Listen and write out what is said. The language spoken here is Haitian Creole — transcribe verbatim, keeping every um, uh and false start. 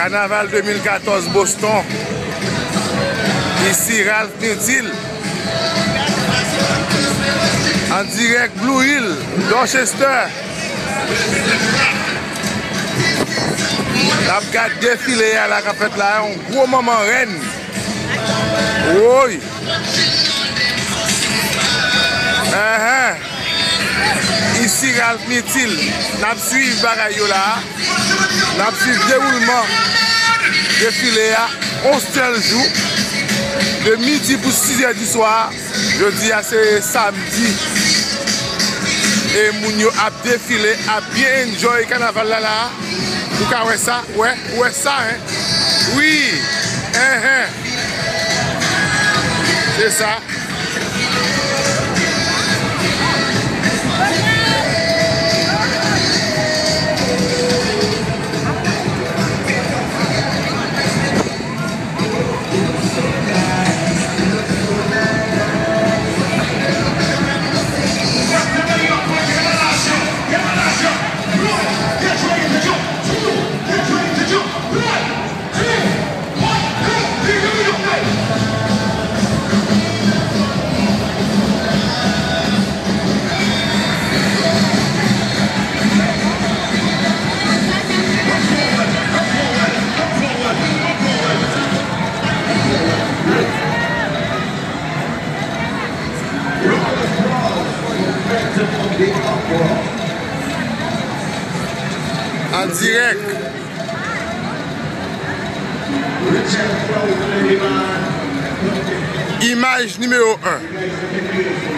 Kanaval de mil katòz Boston. Isi Ralph Mirtil. An dirèk Blue Hill, Dorchester. N ap gad defile a la k ap fèt la, yon gwo manman rèn. Woy! Enhen. Isi Ralph Mirtil. N ap swiv bagay yo la. N ap swiv dewoulman defile a. On sèl jou. De midi pou sizè di swa. Jodi a se samdi. E moun yo ap defile, ap byen enjoy kanaval la la. Ou ka wè sa? Wè, ou wè sa, en? Wi! Enhen! Se sa. An dirèk. Imaj nimewo en.